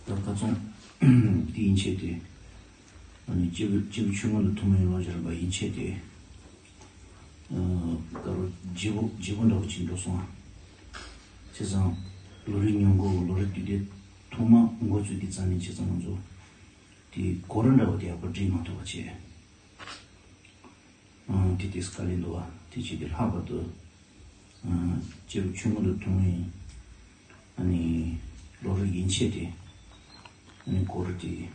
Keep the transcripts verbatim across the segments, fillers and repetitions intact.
ད་ཁ་སང་དེ་ཡན་ཆད་དེ། ཨ་ནི་སྐྱེས་བུ་སྐྱེས་བུ་ཆུང་ངུ་ལ་ཐུན་མོང་བའི་ལོངས་སྤྱོད་རིམ་པ་ཡན་ཆད་དེ། ཨ་ད་རུང་བརྗེ་པོ་བརྗེ་པོ་འདྲ་བོ་ཅིག་འགྲོ་སོང་ཨ། བྱས་ཙང་ལོ་རེའི་ཉིན་གུང་ལོ་རེའི་དུས་དེབ་ཐོག་མ་འགོ་བཙུགས་དུས་ཙམ་ནས་བྱས་ཙང་ང་ཚོ་དེ་གོ་རིམ་འདྲ་བོ་དེ་ཡག་པོ་སྒྲིག་མ་ཐུབ་པ་བྱས། ཨང་། དེ་དེས་དཀའ་ལས་འདུག་བ། དེ་བྱས་ཏེ་ལྷག་པར་དུ། ཨང་། སྐྱེས་བུ་ཆུང་ངུ་དང་ཐུན་མོང་ཡིན། ཨ་ནི། ལོ་རེ་ཡན་ཆད་དེ། ཨ་ནི་སྐོར་དེ།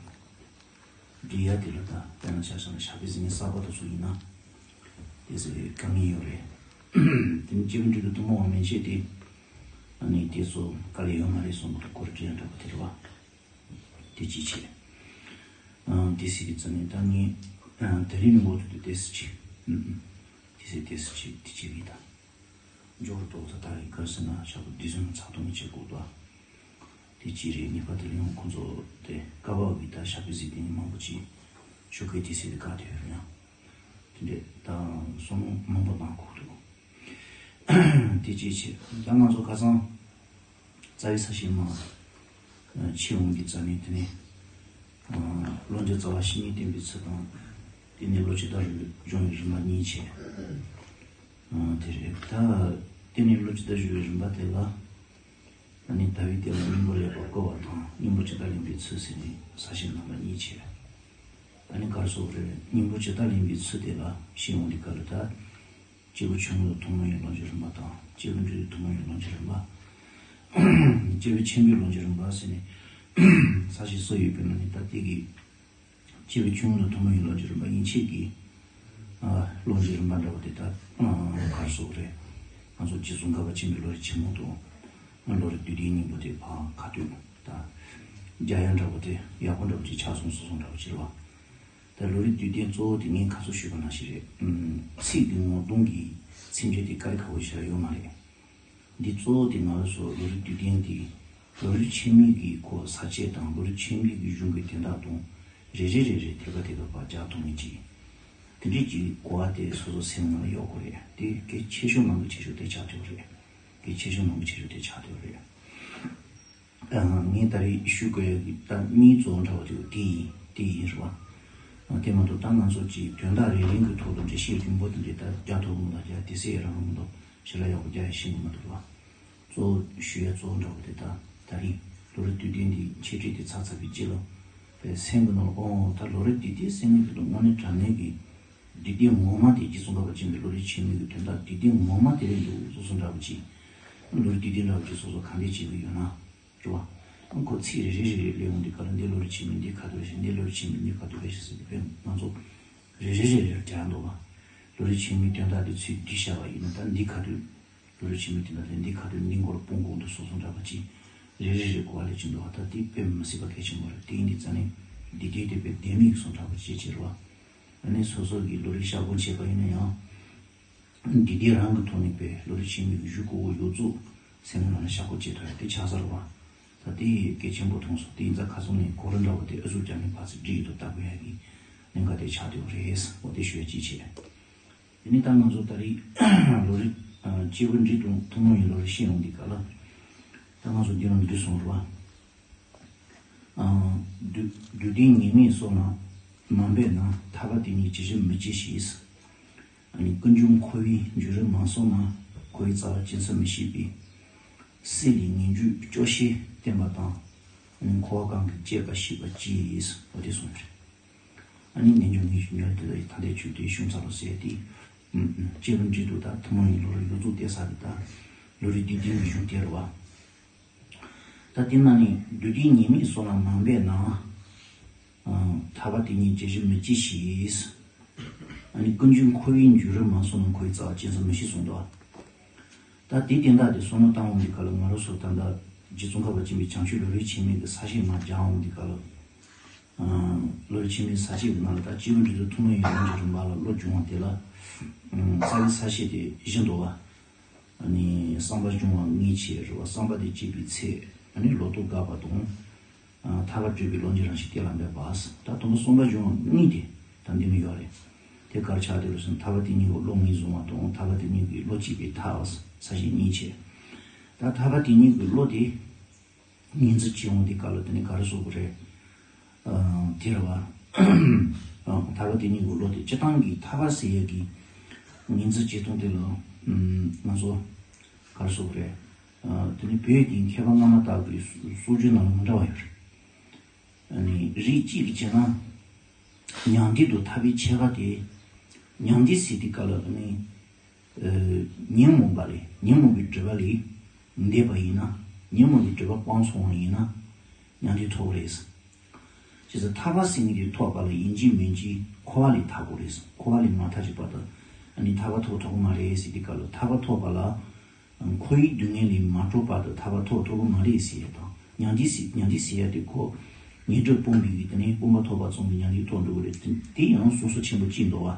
འབྲི་ཡ་དེ་ལ་ད་དཔེར་ན་ཆ་བཞག་ན་ཞབས་པད་སྲིད་ཀྱི་གསར་པ་དང་ཚུལ་ཡིན་ན། དེ་ཚོ་དཀའ་ངལ་ཡོད་རེད། དེ་ནི་སྐྱེས་བུ་འབྲི་དང་ཐུན་མོང་བ་མན་ཆད་དེ། ཨ་ནི་དེ་ཚོ་དཀའ་ལས་ཡོད་མ་རེད་གསུངས་པ་དང་སྐོར་འབྲི་ཡ་འདྲ་པོ་དེ་རེད་བ། དེ་གཅིག་བྱས། ཨང་། དེ་སྲིད་ཀྱི་རྩ་ནས་ད་ངས། ཨང་། དེ་རིང་མི་འགོ་ཐུག་དུས་དེ་སྲིད་ཀྱི། ཨང་། དེ་སྲིད་དེ་སྲིད་ཀྱི་དེ་བྱེད་ཀྱི་ད། འབྱོར་ཏོ་ད་ད་རེས་ག་རེ་ཟེར་ན་ཞག་པོ་བདུན་ཚོད་ཚགས་ཐུབ་མི་བྱེད་དགོས་ད། དེ་གཅིག་རེད། གཉིས་པ་དེ་ལ་ཡང་ཁོང་ཚོ་དེ་ཀ་བ་གི་ད་ཞབས་པད་སྲིད་དེ་ནི་མང་པོ་ཅིག་ཞོགས་ཀས་དེ་སྲིད་དེ་ག་དེ་ཡོད་ཡང་། དེ་འདྲས་ད་བསམ་བློ་མང་པོ་བཏང་དགོས་འདུག་དེ་གཅིག་བྱས། ད་ང་ཚོ་ཁ་སང་། རྩ་བའི་ས་ཞིང་མ། ཕྱི་འོང་གི་རྩ་ནས་དེ་ནས། ཨ་བློ་འདྲི་རྩ་བ་བཤེས་གཉེན་བསྟེན་པའི་ཚུལ་དང་། དེ་ནས་བློ་ཇི་ལྟར་སྦྱོང་བའི་རིམ་པ་གཉིས་བྱས། ཨ་དེ་རེད་ད། དེ་ནས་བློ་ཇི་ལྟར་སྦྱོང་བའི་རིམ་པ་དེ་ལ། ཨ་ནི་ཟླ་བའི་སྟེང་ལ་སྙིང་པོ་ལེགས་པར་བསྐོར་བ་དང་སྙིང་པོ་ཇི་ལྟར་ལེན་པའི་ཚུལ་ཟེར་ནས་ས་ཞིང་རྣམ་པ་གཉིས་བྱས། ཨ་ནི་ག་རེ་ཟེར་དགོས་རེད། སྙིང་པོ་ཇི་ལྟར་ལེན་པའི་ཚུལ་དེ་ལ་ཕྱི་འོང་དེ་ག་ལ་ད། སྐྱེས་བུ་ཆུང་ངུ་ཐུན་མོང་བའི་ལོངས་སྤྱོད་རིམ་པ་དང་། སྐྱེས་བུ་འབྲིང་ཐུན་མོང་བའི་ལོངས་སྤྱོད་རིམ་པ། སྐྱེས་བུ་ཆེན་པོའི་ལོངས་སྤྱོད་རིམ་པ་ཟེར་ནས། ས་ཞིང་སུ་ཡོད་པའི་ནང་ནས་ད་ལྟའི་གི། སྐྱེས་བུ་ཆུང་ངུ་ཐུན་མོང་བའི་ལོངས་སྤྱོད་རིམ་པ་ཡན་ཆད་ཀྱི། ཨ་ལོངས་སྤྱོད་རིམ་པ་འདྲ་བོ་དེ་ད། ཨ་ག་རེ་ཟེར་དགོས་རེད། ང་ཚོ་རྗེ་ཙོང་ཁ་པ་ཆེན་པོའི་ལོ་རྒྱུས་ཆེན་མོ་དང་། ཨ་ལོ་རེ་དུས་དེབ་སྙིང་པོ་དེ་ཕར་ཁ་ཐུག་ད། རྒྱག་ཡ་འདྲ་བོ་དེ་ཡག་པོ་འདྲ་བོ་ཅིག་ཆགས་སོང་སོང་འདྲ་བོ་ཅིག་རེད་བ། ད་ལོ་རེའི་དུས་དེབ་གཙོ་བོ་དེ་ངས་ཁ་སང་ཞུས་པ་ནང་བཞིན་རེད། ཨུམ། ཚིག་གི་ངོ་གདོང་གི་མཚན་བརྗོད་དེ་དཀའ་ལས་ཁག་པོ་ཞིག་ཡོད་མ་རེད། འདི་གཙོ་བོ་དེ་ང་ཚོ་ལོ་རེའི་དུས་དེབ་དེ་ལོ་རེའི་ཆེད་དམིགས་ཀྱི་ཁོ་ས་བཅད་དང་ལོ་རེའི་ཆེད་དམིགས་ཀྱི་གཞུང་གི་དོན་དག་དང་རེ་རེ་རེ་རེ་ཐད་ཀ་ཐད་ཀ་ཕར་རྒྱག་ཐུབ་མཁན་ཅིག་དེ་འདྲའི་ཅིག་གོ་བ་དེ་སོ་སོ་སེམས་ནང་ལ་ཡོད་དགོས་རེད། དེ་གལ་ཆེ་ཤོས་མང་གི་ཆེ་ཤོས་དེ་ཆགས་ཐུབ་རེད། གལ་ཆེ་ཤོས་མང་གི་ཆེ་ཤོས་དེ་ཆགས་ཐུབ་རེད། ཨ། ངས་ད་རེས་ཞུ་དགོས་ཡག་གི་ད་གཉིས་གཙོ་བོ་འདྲ་བོ་དེ་དེ་ཡིན། དེ་ཡིན་རེད་བ། ཨ། དེ་མ་གཏོགས་ད་ང་ཚོ་གཅིག་དོན་དག་རེ་རེ་གི་ཐོག་ཏུ་འགྲེལ་བཤད་རིང་པོ་དེ་འདྲས་ད་རྒྱག་ཐུབ་མི་འདུག་རྒྱག་དེ་སྲིད་རང་མི་འདུག་ཞེ་དྲག་ཡག་པོ་རྒྱག་ཡ་ཤེས་ཀྱི་མི་འདུག་རེད་བ། གཙོ་བོ་ཞུ་ཡ་གཙོ་བོ་འདྲ་བོ་དེ་ད་ད་རེས་ལོ་རེ་དུས་དེབ་འདི་འཆད་ཁྲིད་དེ་ཚར་ཚར་བའི་རྗེས་ལ་པའི་སེམས་ཀྱི་ནང་ལ་ཨོ་ད་ལོ་རེ་དུས་དེབ་ཟེར་མཁན་དེ་ད་དངོས་གནས་དྲང་གནས་ཀྱི་དུས་དེབ་ངོ་མ་དེ་རྗེ་ཙོང་ཁ་པ་ཆེན་པོའི་ལོ་རེ་ཆེན་མོའི་གི་དོན་དག་དུས་དེབ་ངོ་མ་དེ་རེད་འདུག་སོ་སོ་འདྲ་བོ་ཅིག་ལོ་རེ་དུས་དེབ་འདྲ་བོ་ཅིག་སོ་སོ་ག་འདྲས་བྱེད་ཀྱི་ཡོད་ན། རེད་བ། ཨང་ཁོ་ཚིག་རེ་རེ་རེ་རེ་སླེབས་ཡོང་དུས་ག་ལ་འདི་ལོ་རེ་ཆེན་མོའི་འདི་ག་དུས་རེད་ཤག་འདི་ལོ་རེ་ཆེན་མོའི་འདི་ག་དུས་རེད་ཤག་ཟེར་དུས་དཔེ་ང་ཚོ་རེ་རེ་རེ་རེ་རྒྱག་འདུག་བ། ལོ་རེ་ཆེན་མོའི་དོན་དག་འདི་ཚུར་བསྡུས་བཞག་པ་ཡིན་ན་ད་འདི་ག་དུས། ལོ་རེ་ཆེན་མོའི་དོན་དག་དེ་འདི་ག་དུས་འདི་མགོ་ལ་སྤུངས་དགོས་འདུག་སོ་སོ་འདྲ་པོ་ཅིག་རེ་རེ་རེ་གོ་བ་ལེན་གྱི་འདུག་བ། ད་འདི་དཔེ་མི་སྲིད་པ་གལ་ཆེན་པོ་རེད། དེ་ཡིན་དུས་རྩ་ནས་འདི་དེབ་དེ་དཔེ་ལྡེ་མིག་སོང་འདྲ་པོ་ཅིག་བྱེད་རེད་བ། ཨ་ནི་སོ་སོ་གི་ལོ་རེ་ཤག་སྒོ་ཕྱེ་བ་ཡིན་ན་ཡང་། འདི་དེ་རང་གི་ཐོག་ནས་པའི་ལོ་རེ་ཆེན་མོའི་གཞུག་གུ་ཡོད་ཚུལ་སེམས་ནང་ལ་ཤག་པོ་བྱེད་ཐུབ་ཡ་དེ་ཆགས་ས་རེད་བ། ད་དེ་གལ་ཆེན་པོ་མཐོང་སོང་། དེ་ཡིན་ཙང་ཁ་སང་ནས་གོ་རིམ་འདྲ་བོ་དེ་ཨུ་ཚུགས་རྒྱག་ནས་ཕར་ཚུར་བསྒྲིགས་ཡོད་དོ་ལྟ་དགོས་ཡ་གི་གནད་འགག་དེ་ཆགས་བསྡད་ཡོད་རེད། འོ་དེ་ཞུ་ཡ་གཅིག་བྱས། དེ་ནས་ད་ང་ཚོ་ད་རེས་ལོ་རེ་སྐྱེས་བུ་འབྲིང་དང་ཐུན་མོང་བའི་ལོ་རེ་ཤེས་ཡོང་དུས་ག་ལ་ད་ང་ཚོ་འདི་ལ་འདི་གསུངས་རེད་བ། ཨང་། དུས་དུས་དེབ་ངེས་མེད་སོགས་ལ་མ་འབད་ན། ཐར་པ་དེ་ཉིད་ཇི་བཞིན་མི་སྐྱེ་ཞེས། ཨ་ནི་ཀུན་འབྱུང་འཁོར་བའི་འཇུག་རིམ་མ་སོང་ན། འཁོར་བའི་རྩ་བ་སྐྱེ་ཚུལ་མི་ཤེས་པས། སྲིད་ལས་ངེས་འབྱུང་སྐྱོ་ཤས་བསྟན་པ་དང་། ཨ་ནི་འཁོར་བ་གང་གིས་བསྐྱེད་པ་ཤེས་པར་གྱིས། འོ་དེ་གསུངས་རེད། ཨ་ནི་རྣལ་འབྱོར་ངེས་འབྱུང་ཉེར་ལེན་དེ་དག་གི་ཐ་དད་ཆོས་དེ་གཞུང་ཚར་ལོ་ཟེར་ཏེ། ཨུམ་ཨུམ་སྐྱེས་བུ་འབྲིང་དུ་ད་ཐུན་མོང་ཡིན་ལོ་རེ་ཡོད་ཚུལ་བསྟན་ས་གི་ད་ལོ་རེ་དུས་དེབ་ཀྱི་གཞུང་དེ་རེད་བ། ད་དེ་ན་ནི་དུས་དེབ་ངེས་མེད་སོགས་ལ་མ་འབད་ན། ཨ་ཐར་པ་དེ་ཉིད་ཇི་བཞིན་མི་སྐྱེ་ཞེས། ཨ་ནི་ཀུན་འབྱུང་འཁོར་བའི་འཇུག་རིམ་མ་སོང་ན་འཁོར་བའི་རྩ་བ་སྐྱེ་ཚུལ་མི་ཤེས་གསུངས་འདུག་ད་དེ་དོན་དག་དེ་བསམ་བློ་བཏང་འོང་དུས་ག་ལ་ང་རང་ཚོ་ད་ལྟ་རྗེ་ཙོང་ཁ་པ་ཆེན་པོའི་བྱང་ཆུབ་ལམ་རིམ་ཆེན་མོའི་གི་ས་ཞིང་མར་སྦྱངས་འོང་དུས་ག་ལ། ལོ་རྒྱུས་ཆེན་མོའི་ས་བཅད་ཀྱི་ནང་ལ། ད་སྐྱེས་བུ་འབྲིང་ཚོགས་ཐུན་མོང་ཡོན་ཏན་གྱི་རིམ་པ་ལ་བློ་སྦྱོང་བ་དེ་ལ། རྩ་བའི་ས་བཅད་དེ་བཞི་འདུག་བ། ཨ་ནི་བསམ་པ་སྦྱོང་བ་ལྔའི་ཆེད་རེད་བ། བསམ་པ་དེ་སྐྱེས་པའི་ཚེ། ཨ་ནི་ལོག་རྟོག་དགག་པ་དང་། ཐར་པ་སྤྲོད་པའི་ལོངས་སྤྱོད་རང་བཞིན་གཏན་ལ་འབེབས་པ། ད་དང་པོ་བསམ་པ་སྦྱོང་བ་ལྔའི་དེ་ད་འདི་ནས་ཡོད་རེད། དེ་ག་རེ་ཆགས་བསྡད་རེད་ཟེར་ན། ཐར་པ་དེ་ཉིད་ཀྱི་བློ་ངོས་བཟུང་བ་དང་། ཐར་པ་དེ་ཉིད་ཀྱི་བློ་སྐྱེས་པའི་ཐབས། ས་བཅད་གཉིས་བྱས། ད་ཐར་པ་དེ་ཉིད་ཀྱི་བློ་དེ་ངོས་འཛིན་བྱེད་འོང་དུས་སྐབས་ལ་དེ་ནི་ག་རེ་བཟོ་དགོས་རེད། ཨ། དེ་རེད་བ། ཨ། ཐར་པ་དེ་ཉིད་ཀྱི་བློ་དེ་སྤྱིར་བཏང་གི་ཐར་པ་ཟེར་ཡས་ཀྱི་ངོས་འཛིན་བྱེད་སྟངས་དེ་ལ། ཨ། ང་ཚོ་ག་རེ་བཟོ་དགོས་རེད། ཨ། དེ་ནི་བོད་ཀྱི་མཁས་པ་སྔ་མ་དག་གི་སྲོལ་རྒྱུན་ནང་ལ་མི་འདྲ་བ་ཡོད་རེད། ཨ་ནི་རིགས་གཅིག་གིས་བྱས་ན། མྱང་འདས་དང་ཐར་པའི་ཁྱད་པར་དེ། མྱང་འདས་ཟེར་དུས་སྐབས་ལ་ཨ་ནི། ཨ། ཉོན་མོངས་པ་ལས། ཉོན་མོངས་པའི་སྒྲིབ་པ་ལས་འདས་པ་ཡིན་ན། ཉོན་མོངས་པའི་སྒྲིབ་པ་སྤངས་སོང་བ་ཡིན་ན། མྱང་འདས་ཐོབ་རེད། བྱས་ཙང་ཐར་པ་ཟེར་མཁན་དེ་ཐོབ་པ་ལ་ཡིན་གཅིག་མིན་གཅིག་འཁོར་བ་ལས་ཐར་དགོས་རེད། འཁོར་བ་ལས་མ་ཐར་གྱི་བར་དུ་ཨ་ནི་ཐར་པ་ཐོབ་ཐུབ་ཀྱི་མ་རེད་ཟེར་དུས་སྐབས་ལ། ཐར་པ་ཐོབ་པ་ལ་འཁོར་བའི་སྡུག་བསྔལ་ལས་མ་གྲོལ་བར་དུ་ཐར་པ་ཐོབ་ཐུབ་ཀྱི་མ་རེད་ཟེར་ཡས་དང་། མྱང་འདས་ཟེར། མྱང་འདས་ཟེར་ཡས་དེ་ཁོ་ངན་འགྲོར་སྤངས་པའི་གི་དེ་ནས་སྤངས་པ་ཐོབ་པ་ཙམ་གྱིས་མྱང་འདས་ཐོབ་འགྲོ་གི་རེད། དེ་ཡང་གསུང་ས་ཆེན་པོ་གཅིག་འདུག་བ།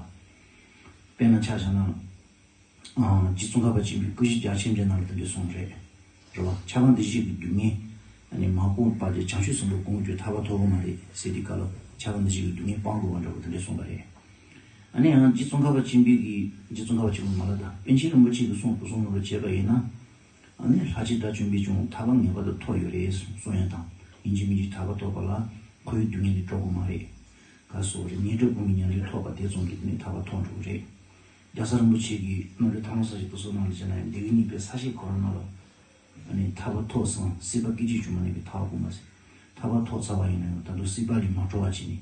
དཔེར་ན་ཆ་བཞག་ན། ཨ། རྗེ་ཙོང་ཁ་པ་ཆེན་པོའི་སྐུ་བཞི་རྒྱ་ཆེན་འདྲ་ནང་ལ་དེ་འདྲ་གསུངས་རེད། རེད་བ། ཁྱབ་པ་འདུ་བྱེད་ཀྱི་སྡུག་བསྔལ་ཨ་ནི་མ་སྤངས་པ་དེ་བྱང་ཆུབ་སེམས་དཔའ་གང་གིས་ཐར་པ་ཐོབ་ཀྱི་མ་རེད་ཟེར་དུས་སྐབས་ལ། ཁྱབ་པ་འདུ་བྱེད་ཀྱི་སྡུག་བསྔལ་སྤང་དགོས་པ་འདྲ་བོ་དེ་འདྲ་གསུངས་པ་རེད། ཨ་ནི་ཡང་རྗེ་ཙོང་ཁ་པ་ཆེན་པོའི་གི། རྗེ་ཙོང་ཁ་པ་ཆེན་པོ་མ་ལ་ད་པཎ་ཆེན་རིན་པོ་ཆེ་གི་གསུང་དེ་གསུང་ནང་ལ་བྱས་པ་ཡིན་ན། ཨ་ནི་ལྷ་རྗེ་དགྲ་བཅོམ་པས་ཀྱང་ཐར་པ་ངེས་པར་དུ་ཐོབ་ཡོད་རེད་གསུང་ཡས་དང་། ཡིན་གཅིག་མིན་གཅིག་ཐར་པ་ཐོབ་པ་ལ་འཁོར་བའི་སྡུག་བསྔལ་ལས་གྲོལ་དགོས་མ་རེད། ག་སོགས་རེད། ངན་འགྲོར་སྤངས་པའི་མྱང་འདས་ཐོབ་པ་དེ་ཙམ་གྱིས་དེ་ནི་ཐར་པ་ཐོབ་འགྲོ་གི་རེད། རྒྱལ་སྲས་རིན་པོ་ཆེ་གིས་རྣམ་འགྲེལ་ཐལ་མོ་སྦྱར་བྱེད་དུ་གསུངས་ནང་ལ་བྱས་ན་ཡང་། འདས་ཀྱི་གཉིས་པའི་ས་བཅད་ཁོ་རང་ནང་ལ། ཨ་ནི་ཐར་པ་ཐོབ་ཙང་སྲིད་པ་སྐད་ཅིག་ཀྱང་མ་གནས་པའི་ཐར་པ་དགོས་མ་ཟེར། ཐར་པ་ཐོབ་ཚར་བ་ཡིན་ན་ཡང་ད་དུང་སྲིད་པ་ལས་མ་གྲོལ་བ་བྱས་ནས།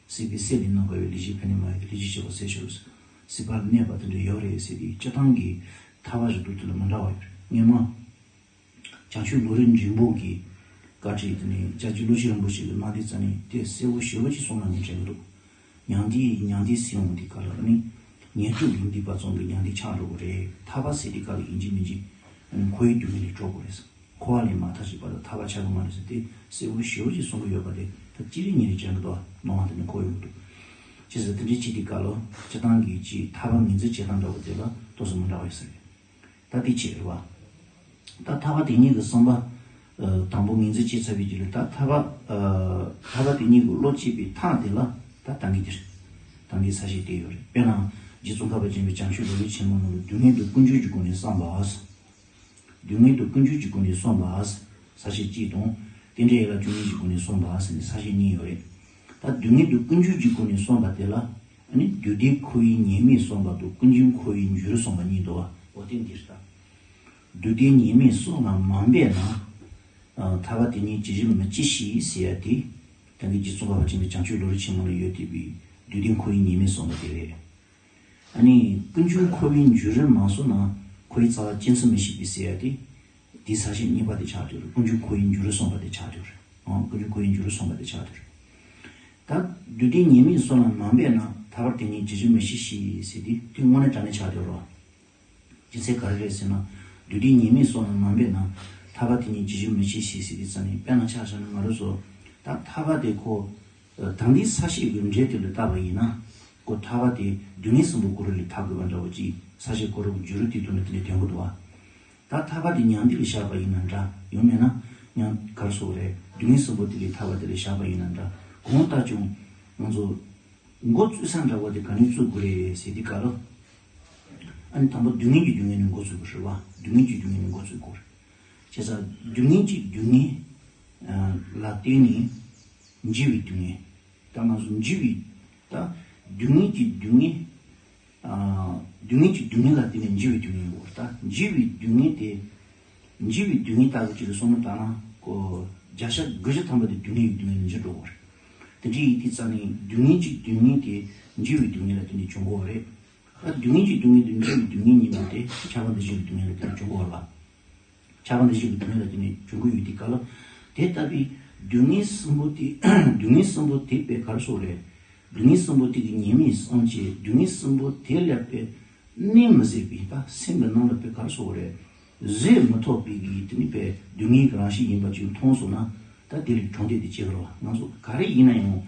སྲིད་པའི་སེལ་བའི་རྣམ་པ་ཡོད། ལས་བྱེད་ཕན་གནོད་མ་ཡོང་། ལས་བྱེད་བྱེད་པ་ཟད་ཤོར། སྲིད་པ་ལ་གནས་པ་དེ་འདྲ་ཡོད་རེད་ཟེར་ཏེ། སྤྱིར་བཏང་གི་ཐར་པ་བཞི་འདུག་དེ་ལ་མི་འདྲ་བ་ཡོད་རེད། སྔོན་མ་བྱང་ཆུབ་ལམ་རིམ་འབྲིང་པོ་གི་བཀའ་ཁྲིད་དེ་ནས་རྒྱལ་རྒྱུད་བློ་ཆོས་རིན་པོ་ཆེ་གིས་གནང་དུས་ཙ་ནས་དེ་གསལ་པོ་ཞེ་པོ་ཅིག་གསུངས་ན་ངས་དྲན་གྱི་འདུག། མྱང་འདས། མྱང་འདས་ཟེར་འོང་དུས་སྐབས་ལ་ནི། ངན་སྡུག་ལས་འདས་པ་ཙམ་གྱིས་མྱང་འདས་ཆགས་འགྲོ་གི་རེད། ཐར་པ་ཟེར་དུས་སྐབས་ལ་ཡིན་གཅིག་མིན་གཅིག་ཨ་ནི་འཁོར་བའི་སྡུག་བསྔལ་ལས་གྲོལ་དགོས་རེད། འཁོར་བ་ལས་མ་ཐར་གྱི་བར་དུ་ཐར་པ་ཆགས་ཀྱི་མ་རེད་ཟེར་དེ་གསལ་པོ་ཞེ་པོ་ཅིག་གསུང་གི་ཡོད་པ་དེ་ད་ཅི་རིགས་ཉིད་རེད་དྲན་གྱི་འདུག་བ། སྣང་བ་དེ་ནི་འཁོར་ཡོང་གི་འདུག། ཅི་ཟེར་དེ་འདྲའི་ཅིག་དུས་སྐབས་ལ་སྤྱིར་བཏང་གི་ཅིག་ཐར་པ་ངོས་འཛིན་བྱེད་སྟངས་འདྲ་བོ་དེ་ལ་ཏོག་ཙམ་མི་འདྲ་བ་ཡོད་ས་རེད། ད་དེ་བྱས་རེད་བ། ད་ཐར་པ་དེ་ཉིད་ཀྱི་བསམ་པ། ཨ། དང་པོ་ངོས་འཛིན་བྱས་ཚར་བའི་རྗེས་ལ་ད་ཐར་པ། ཨ། ཐར་པ་དེ་ཉིད་ཀྱི་བློ་སྐྱེས་པའི་ཐབས་དེ་ལ་ད་ད་གིན་དེར། ད་གིན་ས་བཅད་དེ་ཡོད་རེད། དཔེར་ན་རྗེ་ཙོང་ཁ་པ་ཆེན་པོའི་བྱང་ཆུབ་ལམ་རིམ་ཆེན་མོ་ནང་ལ་སྡུག་བསྔལ་དང་ཀུན་འབྱུང་གི་སྒོ་ནས་བསམ་པ། སྡུག་བསྔལ་དང་ཀུན་འབྱུང་གི་སྒོ་ནས་བསམ་པ། ས་བཅད་གཅིག་དང་། རྟེན་འབྲེལ་ཡན་ལག་བཅུ་གཉིས་ཀྱི་སྒོ་ནས་བསམ་པ་ཟེར་ནས་ས་བཅད་གཉིས་ཡོད་རེད། ད་སྡུག་བསྔལ་དང་ཀུན་འབྱུང་གི་སྒོ་ནས་བསམ་པ་དེ་ལ། ཨ་ནི་བདུད་སྡེ་འཁོར་བའི་ཉེས་དམིགས་བསམ་པ་དང་ཀུན་འབྱུང་འཁོར་བའི་འགྱུར་བསམ་པ་གཉིས་འདུག་བ། འོ་དེ་འདིར་ད། བདུད་སྡེ་ཉེས་དམིགས་བསམ་ལ་མ་འབད་ན། ཨ། ཐར་པ་དེ་ཉིད་ཇི་བཞིན་མི་སྐྱེ་ཞིག་ཟེར་ཡ་དེ། ད་གིན་རྗེ་ཙོང་ཁ་པ་ཆེན་པོའི་བྱང་ཆུབ་ལམ་རིམ་ཆེན་མོ་ལ་ཡོད་བསྡད་པའི་བདུད་སྡེ་འཁོར་བའི་ཉེས་དམིགས་བསམ་པ་དེ་རེད། ཨ་ནི་ཀུན་འབྱུང་འཁོར་བའི་འགྱུར་བ་མ་བསམ་ན་འཁོར་བའི་རྩ་བ་སྐྱེ་ཚུལ་མི་ཤེས་པས་ཟེར་ཡ་དེ། དེའི་ས་བཅད་གཉིས་པ་དེ་ཆགས་བསྡད་རེད། ཀུན་འབྱུང་འཁོར་བའི་འགྱུར་བ་བསམ་པ་དེ་ཆགས་བསྡད་རེད། ཨང་། ཀུན་འབྱུང་འཁོར་བའི་འགྱུར་བ་བསམ་པ་དེ་ཆགས་བསྡད་རེད། ད་བདུད་སྡེ་ཉེས་དམིགས་བསམ་ལ་མ་འབད་ན་ཐར་པ་དེ་ཉིད་ཇི་བཞིན་མི་སྐྱེ་ཞིག་ཟེར་དེ་དེ་དངོས་གནས་དྲང་གནས་ཆགས་བསྡད་རེད། རྒྱུ་མཚན་ག་རེ་རེད་ཟེར་ན། བདུད་སྡེ་ཉེས་དམིགས་བསམ་ལ་མ་འབད་ན་ཐར་པ་དེ་ཉིད་ཇི་བཞིན་མི་སྐྱེ་ཞིག་ཟེར་དེ་ཙ་ནས། དཔེར་ན་ཆ་བཞག་ན་ང་རང་ཚོ་ད་ཐར་པ་དེ་ཁོ། ད་ལྟའི་ས་བཅད་ཀྱི་འགྲེལ་དེ་ལ་བལྟས་པ་ཡིན་ན། ཁོ་ཐར་པ་དེ་སྡུག་བསྔལ་གསུམ་པོ་གང་རུང་ལས་ཐར་དགོས་པ་འདྲ་བོ་ཅིག་ས་བཅད་གང་རུང་གི་འགྱུར་བ་དེ་དོན་ལ་དེ་ནས་དོན་གྱི་འདུག་བ། ད་ཐར་པ་དེ་མྱང་འདས་ལ་བཞག་པ་ཡིན་ན་འདྲ། ཡང་མིན་ན་མྱང་ག་རེ་ཟེར་དགོས་རེད། སྡུག་བསྔལ་གསུམ་པོ་དེ་ལས་ཐར་པ་དེ་ལ་བཞག་པ་ཡིན་ན་འདྲ། གང་ལྟར་ཀྱང་ང་ཚོ་འགོ་བཙུགས་ས་འདྲ་བོ་དེ་ག་ནས་བཙུགས་དགོས་རེད་ཟེར་དུས་སྐབས་ལ། ཨ་ནི་དང་པོ་སྡུག་བསྔལ་གྱི་སྡུག་བསྔལ་ནས་འགོ་བཙུགས་དགོས་རེད་བ། སྡུག་བསྔལ་གྱི་སྡུག་བསྔལ་ནས་འགོ་བཙུགས་དགོས་རེད། བྱས་ཙང་སྡུག་བསྔལ་གྱི་སྡུག་བསྔལ་ལ་བརྟེན་ནས་འཇིགས་པའི་སྡུག་བསྔལ། ད་ང་ཚོ་འཇིགས་པའི། ད་སྡུག་བསྔལ་གྱི་སྡུག་བསྔལ། ཨ། སྡུག་བསྔལ་གྱི་སྡུག་བསྔལ་ལ་བརྟེན་ནས་འཇིགས་པའི་སྡུག་བསྔལ་ཡོད་རེད། ད་འཇིགས་པའི་སྡུག་བསྔལ་དེ། འཇིགས་པའི་སྡུག་བསྔལ་ལྟ་བུ་ཅིག་ལ་བསམ་བློ་བཏང་ན་ཁོ། བརྒྱ་ཆ་དགུ་བཅུ་ཐམ་པ་དེ་སྡུག་བསྔལ་གྱི་སྡུག་བསྔལ་ལ་འགྱུར་འགྲོ་གི་རེད། དེ་འདྲ་ཡིན་དུས་ཙ་ནས་སྡུག་བསྔལ་གྱི་སྡུག་བསྔལ་དེ་འཇིགས་པའི་སྡུག་བསྔལ་ལ་བརྟེན་ནས་བྱུང་གི་ཡོད་རེད། ད་སྡུག་བསྔལ་གྱི་སྡུག་བསྔལ་དེ་འཇིགས་པའི་སྡུག་བསྔལ་ཡིན་པ་དེ་ཁྱབ་པ་འདུ་བྱེད་ཀྱི་སྡུག་བསྔལ་ལ་བརྟེན་ནས་བྱུང་གི་ཡོད་རེད་བ། ཁྱབ་པ་འདུ་བྱེད་ཀྱི་སྡུག་བསྔལ་ལ་བརྟེན་ནས་བྱུང་གི་ཡོད་དུས་སྐབས་ལ། དེ་ལྟ་བུའི་སྡུག་བསྔལ་གསུམ་པོ་དེ། སྡུག་བསྔལ་གསུམ་པོ་དེ་དཔེ་ག་རེ་ཟེར་དགོས་རེད། སྡུག་བསྔལ་གསུམ་པོ་དེ་གི་ཉེས་དམིགས་བསམ་བྱས། སྡུག་བསྔལ་གསུམ་པོ་དེ་ལ་དཔེ་གནས་མི་བཟད་པའི། ད་སེམས་ཀྱི་ནང་ལ་དཔེ་ག་རེ་ཟེར་དགོས་རེད། བཟོད་མི་ཐུབ་པའི་གི་དེ་ནི་དཔེ་སྡུག་བསྔལ་གྱི་རང་བཞིན་ཡིན་པ་ཅིག་མཐོང་སོང་ན། ད་དེ་ལས་གྲོལ་འདོད་དེ་སྐྱེ་གི་རེད་བ། ང་ཚོ་ག་རེ་ཡིན་ན་ཡང་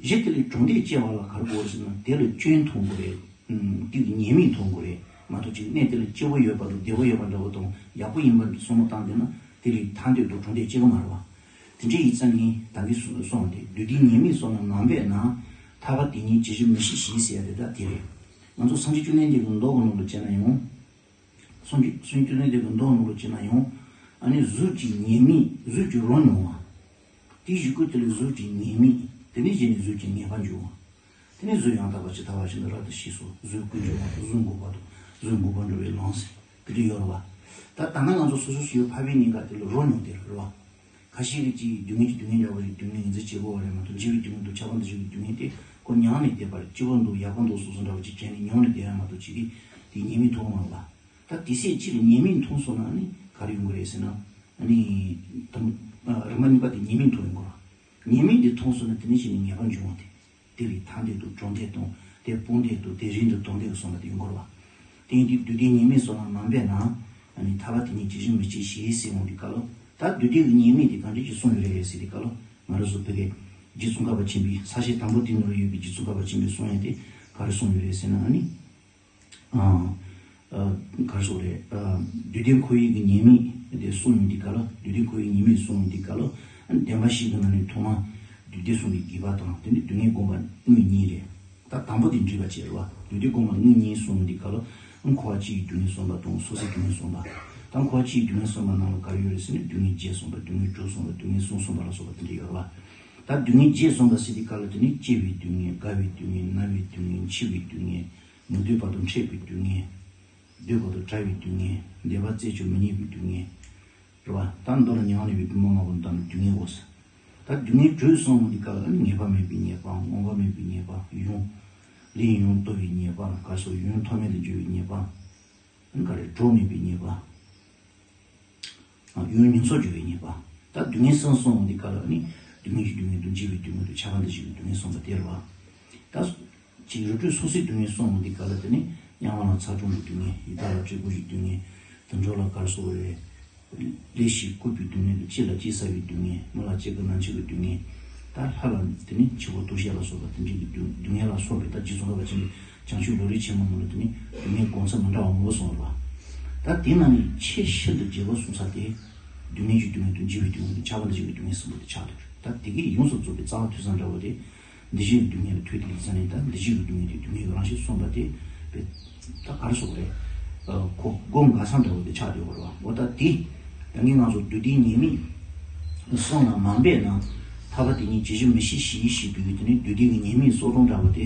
གཞི་དེ་ལས་གྲུབ་འབྲས་སྐྱེ་བ་ལ་ག་རེ་དགོས་རེད་ཟེར་ན། དེ་ལ་སྐྱོན་མཐོང་དགོས་རེད། ཨུམ། དེ་གི་ཉེས་དམིགས་མཐོང་དགོས་རེད་མ་གཏོགས། ཅིག་གནས་དེ་ལ་སྐྱིད་པོ་ཡོད་པ་དང་བདེ་པོ་ཡོད་པ་འདྲ་བོ་དང་ཡག་པོ་ཡིན་པ་བསམ་བློ་བཏང་བསྡད་ན། དེ་ལས་མཐའ་འདོད་དུ་གྲུབ་འབྲས་སྐྱེ་གི་མ་རེད་བ། དེ་འདྲ་ཡིན་ཙང་ནི་ད་གིན་གསུངས་ཏེ། དུས་དེའི་ཉེས་དམིགས་སོགས་ལ་མ་འབད་ན། ཐར་པ་དེ་ཉིད་ཇི་བཞིན་མི་ཤེས་ཞེས་ཟེར་ཡ་དེ་ད་དེ་རེད། ང་ཚོ་སངས་རྒྱས་བཅོམ་ལྡན་འདས་ཀྱི་མདོ་གི་ནང་དུ་བྱས་ན་ཡང་། སངས་རྒྱས་སངས་རྒྱས་བཅོམ་ལྡན་འདས་ཀྱི་མདོ་ནང་ལ་བྱས་ན་ཡང་། ཨ་ནི་གཟུགས་ཀྱི་ཉེས་དམིགས། གཟུགས་ཀྱི་རོ་མྱོང་བ། དེའི་གཞུག་གུ་དེ་ལ་གཟུགས་ཀྱི་ཉེས་དམིགས། དེ་ནས་གཞི་ནས་གཟུགས་ཀྱི་ངེས་པ་འབྱུང་བ། དེ་ནས་གཟུགས་ཡང་དག་པ་ཇི་ལྟ་བ་བཞིན་དུ་རབ་ཏུ་ཤེས་སོ། གཟུགས་ཀུན་འབྱུང་བ་དང་། གཟུགས་འགོག་པ་དང་། གཟུགས་འགོག་པར་འགྲོ་བའི་ལམ་ཟེར་དེ་འདྲ་ཡོད་རེད་བ། ད་ད་ནང་ང་ཚོ་སོ་སོ་སོ་སོའི་འཕགས་པའི་གཉིས་ཀ་དེ་ལ་རོ་མྱོང་དེ་རེད་བ། ཁ་ཤས་ཀྱིས་ཅིག་སྡུག་བསྔལ་གྱི་སྡུག་བསྔལ་འདྲ་བོ་ཞིག་སྡུག་བསྔལ་ངོས་འཛིན་བྱེད་དགོས་པ་རེད་མ་གཏོགས། འཇིགས་པའི་སྡུག་བསྔལ་དང་ཁྱབ་པ་འདི་ཞིག་གི་སྡུག་བསྔལ་དེ་ཁོ་མྱངས་ནས་བསྡད་པ་རེད། སྐྱིད་པོ་འདུག་ཡག་པོ་འདུག་བཟོ་བཟོ་འདྲ་བོ་ཅིག་བྱས་ནས་མྱོང་ནས་བསྡད་ཡ་མ་གཏོགས། ཅིག་གིས་དེ་ཉེས་དམིགས་མཐོང་མ་རེད་བ། ད་དེ་སྲིད་ཅིག་ལ་ཉེས་དམིགས་མཐོང་སོང་ན་ནི་ག་རེ་ཡོང་གི་རེད་ཟེར་ན། ཨ་ནི་དང་། ཨ། རིམ་པ་གཉིས་པ་དེ་ཉེས་དམིགས་མཐོང་ཡོང་གི་རེད་བ། ཉེས་དམིགས་དེ་མཐོང་སོང་ན་དེ་ནས་གཞི་ནས་ངེས་པ་འབྱུང་བ་དེ། དེ་ལས་མཐའ་འདོད་དུ་གྲུབ་འབྲས་དང་། དེ་སྤངས་འདོད་དུ། དེ་རིང་དུ་དང་འདོད་སོང་བ་དེ་ཡོང་གི་རེད་བ། དེ་ཡིན་དུས་དུས་དེའི་ཉེས་དམིགས་སོགས་ལ་མ་འབད་ན། ཨ་ནི་ཐར་པ་དེ་ཉིད་ཇི་བཞིན་མི་ཤེས་ཞེས་ཟེར་འོང་དུས་སྐབས་ལ། ད་དུས་དེ་གི་ཉེས་དམིགས་དེ་གང་འདྲ་ཞིག་གསུངས་ཡོད་རེད་ཟེར་དུས་སྐབས་ལ། ང་རང་ཚོ་བོད་ཀྱི་རྗེ་ཙོང་ཁ་པ་ཆེན་པོའི་ས་བཤད་དང་པོ་དེ་ནང་ལ་ཡོད་པའི་རྗེ་ཙོང་ཁ་པ་ཆེན་པོས་གསུངས་ཡ་དེ་ག་རེ་གསུངས་ཡོད་རེད་ཟེར་ན། ཨ་ནི། ཨ། ཨ། ག་རེ་ཟེར་དགོས་རེད། ཨ། རྒྱུ་དེ་འཁོར་བའི་གི་ཉེས་དམིགས་དེ་གསུངས་ཡོང་དུས་སྐབས་ལ། རྒྱུ་དེ་འཁོར་བའི་ཉེས་དམིགས་གསུངས་ཡོང་དུས་སྐབས་ལ། ཨ་ནི་བདེན་པ་བཞི་གི་ནང་ནས་ཐོག་མ་རྒྱུ་དེ་གསུམ་གྱི་དགེ་བ་དང་། དེ་ནས་སྡུག་བསྔལ་བསྒོམ་པ་དངོས་གཉིས་རེད། ད་དང་པོ་དེ་འགྲིག་པ་བྱས་རེད་བ། རྒྱུ་དེ་བསྒོམ་པ་དངོས་གཉིས་གསུངས་ཡོང་དུས་སྐབས་ལ། ཨ། འཁོར་བ་སྤྱི་ཡི་སྡུག་བསྔལ་གསུམ་པ་དང་སོ་སོའི་སྡུག་བསྔལ་གསུམ་པ། ད་འཁོར་བ་སྤྱི་ཡི་སྡུག་བསྔལ་གསུམ་པ་ནང་ལ་ག་རེ་ཡོད་རེད་ཟེར་ན། སྡུག་བསྔལ་བརྒྱད་གསུངས་པ། སྡུག་བསྔལ་དྲུག་གསུངས་པ། སྡུག་བསྔལ་གསུམ་གསུངས་པ་ལ་སོགས་པ་དེ་འདྲ་ཡོད་རེད་བ། ད་སྡུག་བསྔལ་བརྒྱད་གསུངས་པ་ཟེར་དུས་སྐབས་ལ། དེ་ནི་སྐྱེ་བའི་སྡུག་བསྔལ། རྒ་བའི་སྡུག་བསྔལ། ན་བའི་སྡུག་བསྔལ། འཆི་བའི་སྡུག་བསྔལ། མི་འདོད་པ་དང་འཕྲད་པའི་སྡུག་བསྔལ། འདོད་པ་དང་བྲལ་བའི་སྡུག་བསྔལ། བདེ་བ་རྩེ་གཅིག་མི་རྙེད་པའི་སྡུག་བསྔལ། རེད་བ། ད་མདོ་ལ་མྱང་ནས་པའི་བུ་མོ་ལྔ་པོ་དང་སྡུག་བསྔལ་འོ་ཟེར། ད་སྡུག་བསྔལ་དྲུག་གསུངས་འདི་ག་ལ་ནི་ངེས་པ་མེད་པའི་ཉེས་པ། མངོན་པ་མེད་པའི་ཉེས་པ། ཡུན། ལན་ཡང་ལྟོ་བའི་ཉེས་པ། ག་སོགས་ཡུན་ཐོགས་མེད་དུ་འགྱུར་བའི་ཉེས་པ། ཨ་ནི་ག་རེ་གྲོགས་མེད་པའི་ཉེས་པ། ཨ། ཡུན་མྱོང་ཚོར་འགྱུར་བའི་ཉེས་པ། ད་སྡུག་བསྔལ་གསུམ་གསུངས་འདི་ག་ལ་ནི་སྡུག་བསྔལ་གྱི་སྡུག་བསྔལ་དང་། འཇིགས་པའི་སྡུག་བསྔལ་དང་། ཁྱབ་པ་འདི་ཞིག་གི་སྡུག་བསྔལ་གསུངས་པ་དེ་རེད་བ། ད་ཅིག་རིགས་དྲུག་སོ་སོའི་སྡུག་བསྔལ་གསུངས་འདི་ག་ལ་དེ་ནི་དམྱལ་བ་ལ་ཚ་གྲང་གི་སྡུག་བསྔལ། ཡི་དྭགས་ལ་བཀྲེས་སྐོམ་གྱི་སྡུག་བསྔལ། དུད་འགྲོ་ལ་ག་རེ་ཟེར་དགོས་རེད། ལས་ཞིག་བསྐུལ་བའི་སྡུག་བསྔལ་དང་། ལྕེ་ལ་ལྕེ་ཟ་བའི་སྡུག་བསྔལ། མི་ལ་ལྕེ་གི་ན་འཆི་བའི་སྡུག་བསྔལ། ད་ལྷ་ལ་དེ་ནི་འཆི་བ་དུག་ཤ་ལ་སོགས་པ་དེ་འདྲའི་གི་སྡུག་སྡུག་བསྔལ་ལ་སོགས་པའི། ད་རྗེ་ཙོང་ཁ་པ་ཆེན་པོའི་བྱང་ཆུབ་ལམ་རིམ་ཆེན་མོ་ནང་ལ་དེ་ནི་སྡུག་བསྔལ་སྒོ་མཚམས་མི་འདྲ་བ་མང་པོ་གསུངས་པ་རེད་བ། ད་དེ་ནང་ནས་ཆེས་ཤིན་ཏུ་རྒྱས་པ་གསུངས་ས་དེ། སྡུག་བསྔལ་གྱི་སྡུག་བསྔལ་དང་། འཇིགས་པའི་སྡུག་བསྔལ་དང་། ཁྱབ་པ་འདི་ཞིག་གི་སྡུག་བསྔལ་གསུམ་པོ་དེ་ཆགས་འདུག་ད་དེ་གའི་ཡོངས་སུ་རྫོགས་པའི་རྩ་བ་ཐོས་བསམ་འདྲ་བོ་དེ། འདུ་བྱེད་ཀྱི་སྡུག་བསྔལ་ལ་ཐོས་ཏེ་ཡིན་ཙང་ནི། ད་འདུ་བྱེད་ཀྱི་སྡུག་བསྔལ་དེ་སྡུག་བསྔལ་གྱི་རང་བཞིན་གསུངས་པ་དེ། ད་ག་རེ་ཟེར་དགོས་རེད། ཨ། ཁོ་སྒོ་འགག་ས་འདྲ་བོ་དེ་ཆགས་བསྡད་ཡོད་རེད་བ། འོ་ད་དེ། ད་གིན་ང་ཚོ་དུས་དེའི་ཉེས་དམིགས་གསུམ་ལ་མ་འབད་ན། ཐར་པ་དེ་ཉིད་ཇི་བཞིན་མི་ཤེས་ཞེས་ཞུས་པའི་གི་དེ་ནི་དུས་དེའི་གི་ཉེས་དམིགས་གསལ་སྟོང་འདྲ་བོ་དེ།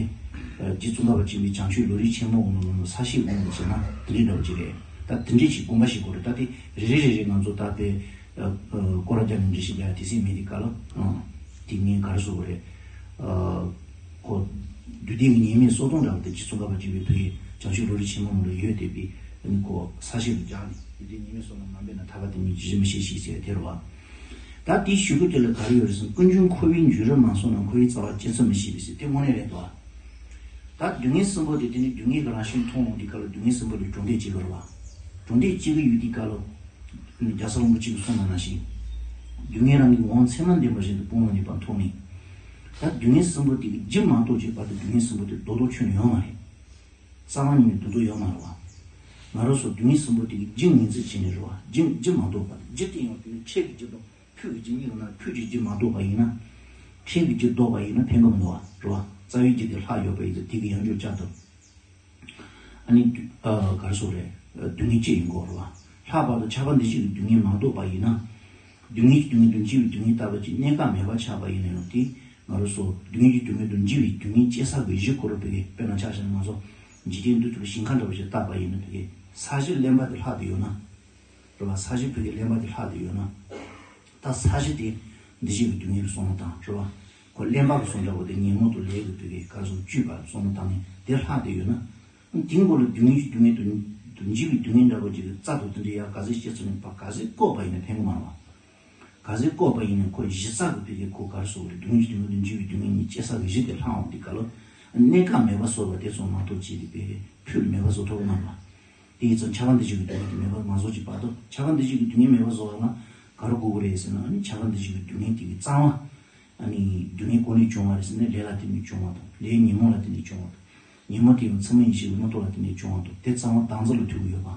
ཨ། རྗེ་ཙོང་ཁ་པ་ཆེན་པོའི་བྱང་ཆུབ་ལམ་རིམ་ཆེན་མོ་འོ་ནོ་ལ་ས་བཤད་འོ་ནོ་བྱས་ན་དེ་འདྲའི་འདྲ་བོ་ཅིག་རེད། ད་དེ་འདྲའི་ཅིག་དགོངས་པ་བཞེས་དགོས་རེད། ད་དེ་རེ་རེ་རེ་རེ་ང་ཚོ་ད་དཔེ། ཨ། ཨ། སྐོར་ར་རྒྱག་ནས་འགྲེལ་བཤད་རྒྱག་དུས་ཚོད་མེད་དུས་སྐབས་ལ། ཨ། དེ་ངས་ག་རེ་ཟེར་དགོས་རེད། ཨ། ཁོ་དུས་དེའི་ཉེས་དམིགས་གསལ་སྟོང་འདྲ་བོ་དེ་རྗེ་ཙོང་ཁ་པ་ཆེན་པོའི་བོད་ཀྱི་བྱང་ཆུབ་ལམ་རིམ་ཆེན་མོ་ནང་ལ་ཡོད་བསྡད་པའི། ཨ་ནི་ཁོ་ས་བཤད་དུ་སྦྱར་ནས། དུས་དེའི་ཉེས་དམིགས་གསུམ་ལ་མ་འབད་ན། ཐར་པ་དེ་ཉིད་ཇི་བཞིན་མི་ཤེས་ཞེས་ཟེར་དེ་རེད་བ། ད་དེའི་གཞུག་གུ་དེ་ལ་ག་རེ་ཡོད་རེད་ཟེར་ན། ཀུན་འབྱུང་འཁོར་བའི་འགྱུར་རིམ་མ་སོང་ན། འཁོར་བའི་རྩ་བ་སྐྱེ་ཚུལ་མི་ཤེས་པས་ཟེར། དེ་དངོས་གནས་རེད་དོ། ད་སྡུག་བསྔལ་གསུམ་པོ་དེ། དེ་ནི་སྡུག་བསྔལ་གྱི་རང་བཞིན་མཐོང་འོང་དུས་སྐབས་ལ་སྡུག་བསྔལ་གསུམ་པོ་ལས་གྲུབ་འབྲས་སྐྱེ་གི་རེད་བ། གྲུབ་འབྲས་སྐྱེ་གི་ཡོད་དུས་སྐབས་ལ། རྒྱལ་ཚབ་རིན་པོ་ཆེ་གིས་གསུངས་པ་ནང་བཞིན། སྡུག་བསྔལ་རང་གི་ངོ་བོ་མཚན་མ་ལྡན་པ་བཞིན་དུ་སྤོང་བ་ནི་ནུས་པ་མཐོང་ནས། ད་སྡུག་བསྔལ་གསུམ་པོ་དེ་གི་རྒྱུ་མ་གཏོགས་ཀྱི་བར་དུ་སྡུག་བསྔལ་གསུམ་པོ་དེ་རྡོག་རྡོག་ཁྱོན་ནས་ཡོད་མ་རེད། རྩ་བ་ཉིད་ནས་རྡོག་རྡོག་ཡོད་མ་རེད་བ། ང་རང་ཚོ་སྡུག་བསྔལ་གསུམ་པོ་དེ་གི་རྒྱུ་ངོས་འཛིན་བྱས་ནས་རེད་བ། རྒྱུ་རྒྱུ་མ་གཏོགས་པ་དེ། རྒྱུ་དེ་ཡང་དེ་ནི་འཕྲལ་གྱི་རྒྱུ་དང་། ཁྱོད་ཀྱི་རྒྱུ་གཉིས་ལ་ན། ཁྱོད་ཀྱི་རྒྱུ་མ་གཏོགས་པ་ཡིན་ན། འཕྲལ་གྱི་རྒྱུ་ལྡོག་པ་ཡིན་ན་ཕན་གི་མི་འདུག་བ། རེད་བ། རྩ་བའི་རྒྱུ་དེ་ལྷག་ཡོད་པ་ཡིན་ཙང་དེ་གི་ཡང་འགྱུར་བཅག་ཐུབ། ཨ་ནི། ཨ། ག་རེ་ཟེར་དགོས་རེད། སྡུག་བསྔལ་སྐྱེ་ཡིན་གོ། རེད་བ། ལྷག་པ་དང་ཁྱབ་པ་འདི་ཞིག་གི་སྡུག་བསྔལ་མ་གཏོགས་པ་ཡིན་ན། སྡུག་བསྔལ་གྱི་སྡུག་བསྔལ་དང་། འཇིགས་པའི་སྡུག་བསྔལ་ལྟ་བུ་ཅིག་གནས་སྐབས་མེད་པ་ཆགས་པ་ཡིན་ན་ཡང་། དེ་ང་རང་ཚོ་སྡུག་བསྔལ་གྱི་སྡུག་བསྔལ་དང་འཇིགས་པའི་སྡུག་བསྔལ་སྐྱེ་ས་གི་གཞི་ཁོ་རང་བོད་ཀྱི། དཔེར་ན་ཆ་བཞག་ན་ང་ཚོ་འཇིག་རྟེན་འདི་ཐུག་ཞིང་ཁ་འདྲ་བོ་ཞིག་བཏགས་པ་ཡིན་ན། བོད་ཀྱི་ས་གཞི་རླན་པ་དེ་ལྷག་བསྡད་ཡོད་ན། རེད་བ། ས་གཞི་བོད་ཀྱི་རླན་པ་དེ་ལྷག་བསྡད་ཡོད་ན། ད་ས་གཞི་དེ་འདུ་བྱེད་ཀྱི་སྡུག་བསྔལ་གྱི་སོ་མ་དང་། རེད་བ། ཁོ་རླན་པ་གི་སོ་འདྲ་བོ་དེ་ཉོན་མོངས་དང་ལས་ཀྱི་བོད་ཀྱི་ག་རེ་ཟེར། བཅུད་པ་སོ་མ་དང་ནི་དེ་ལྷག་བསྡད་ཡོད་ན། དེའི་མགོ་ལ་སྡུག་བསྔལ་གྱི་སྡུག་བསྔལ་དང་། དང་འཇིགས་པའི་སྡུག་བསྔལ་འདྲ་བོ་ཅིག་གི་རྩ་དང་དེ་འདྲ་ཡར་ག་ཚོད་བཤད་ཚུལ་ནས་ཕར་ག་ཚོད་བཀོད་པ་ཡིན་ན་ཕན་གི་མ་རེད་བ། ག་ཚོད་བཀོད་པ་ཡིན་ན་ཁོ་གཞི་རྩ་གི་བོད་ཀྱི་ཁོ་ག་རེ་ཟེར་དགོས་རེད། སྡུག་བསྔལ་གྱི་སྡུག་བསྔལ་དང་འཇིགས་པའི་སྡུག་བསྔལ་གཉིས་སྐྱེ་ས་གི་གཞི་དེ་ལྷག་འོང་དུས་སྐབས་ལ། གནས་སྐབས་མེད་པ་བཟོ་བ་དེ་ཚོ་མ་གཏོགས་ཅིག་དེ་བོད་ཀྱི་ཕུད་ལ་མེད་པ་བཟོ་ཐུབ་གི་མ་རེད་བ། དེ་ཡིན་ཙང་ཁྱབ་པ་འདུ་བྱེད་ཀྱི་སྡུག་བསྔལ་དེ་མེད་པ་མ་བཟོ་ཅིག་བར་དུ། ཁྱབ་པ་འདུ་བྱེད་ཀྱི་སྡུག་བསྔལ་མེད་པ་བཟོ་བ་ལ་ག་རེ་དགོས་ཀྱི་རེད་ཟེར་ན། ཨ་ནི་ཁྱབ་པ་འདུ་བྱེད་ཀྱི་སྡུག་བསྔལ་དེ་གི་རྩ་བ། ཨ་ནི་སྡུག་བསྔལ་ཀུན་ནས་བྱུང་བ་རེད་ཟེར་ནས་ལས་ལ་བརྟེན་ནས་བྱུང་བ་དང་ལས་ཉོན་མོངས་ལ་བརྟེན་ནས་བྱུང་བ་དང་། ཉོན་མོངས་དེ་ཡང་མཚན་མ་ཡིན་ཞེས་པའི་མངོན་རྟོགས་ལ་བརྟེན་ནས་བྱུང་བ་དང་དེ་རྩ་བ་བདག་འཛིན་ལ་ཐུག་གི་ཡོད་པ།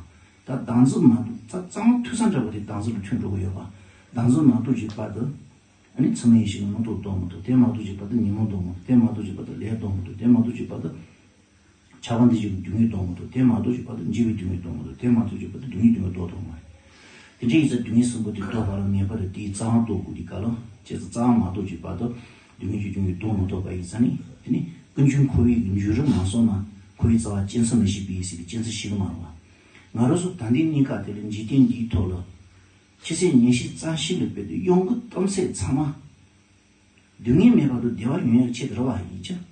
ད་བདག་འཛིན་མ་གཏོགས་རྩ་རྩ་བ་མཐུ་ས་འདྲ་བོ་དེ་བདག་འཛིན་ལ་ཐུག་འགྲོ་གི་ཡོད་པ། བདག་འཛིན་མ་གཏོགས་ཀྱི་བར་དུ། ཨ་ནི་མཚན་མ་ཡིན་ཞེས་པའི་མངོན་རྟོགས་ལྡོག་མི་ཐུབ། དེ་མ་གཏོགས་ཀྱི་བར་དུ་ཉོན་མོངས་ལྡོག་མི་ཐུབ། དེ་མ་གཏོགས་ཀྱི་བར་དུ་ལས་ལྡོག་མི་ཐུབ། དེ་མ་གཏོགས་ཀྱི་བར་དུ། ཆགས་པ་འདི་བཞིན་གྱི་སྡུག་བསྔལ་ལྡོག་མི་ཐུབ། དེ་མ་གཏོགས་ཀྱི་བར་དུ་འཇིགས་པའི་སྡུག་བསྔལ་ལྡོག་མི་ཐུབ། དེ་མ་གཏོགས་ཀྱི་བར་དུ་སྡུག་བསྔལ་སྡུག་བསྔལ་ལྡོག་ཐུབ་མ་རེད། དེ་འདྲ་ཡིན་ཙང་སྡུག་བསྔལ་གསུམ་པོ་དེ་ལྡོག་པ་ལ་ངེས་པར་དུ་དེའི་རྩ་བ་ལྡོག་དགོས་དུས་སྐབས་ལ་བྱས་ཙང་རྩ་བ་མ་ལྡོག་ཅིག་བར་དུ་སྡུག་བསྔལ་གྱི་སྡུག་བསྔལ་ལྡོག་མི་ཐུབ་པ་ཡིན་ཙང་ནི་དེ་ནི་ཀུན་འབྱུང་འཁོར་བའི་འགྱུར་རིམ་མ་སོང་ན་འཁོར་བའི་རྩ་བ་གཅན་གཟན་མི་ཤེས་པའི་ཟེར་ཏེ་གཅན་གཟན་ཤེས་ཀྱི་མ་རེད་བ། ང་རང་ཚོ་ད་ལྟའི་གནས་སྐབས་དེ་ལ་འཇིག་རྟེན་འདིའི་ཐོག་ལ་ཆོས་ཚན་ཉི་ཤུ་རྩ་བཞི་ལ་དཔེ་དེ་གཡོ་འགུལ་གཏོང་ཚད་ཚང་མ། སྡུག་བསྔལ་མེད་པར་དུ་བདེ་བ་ཡོང་ཡག་ཆེད་དུ་རེད་བ་ཡིན་ཀྱང་།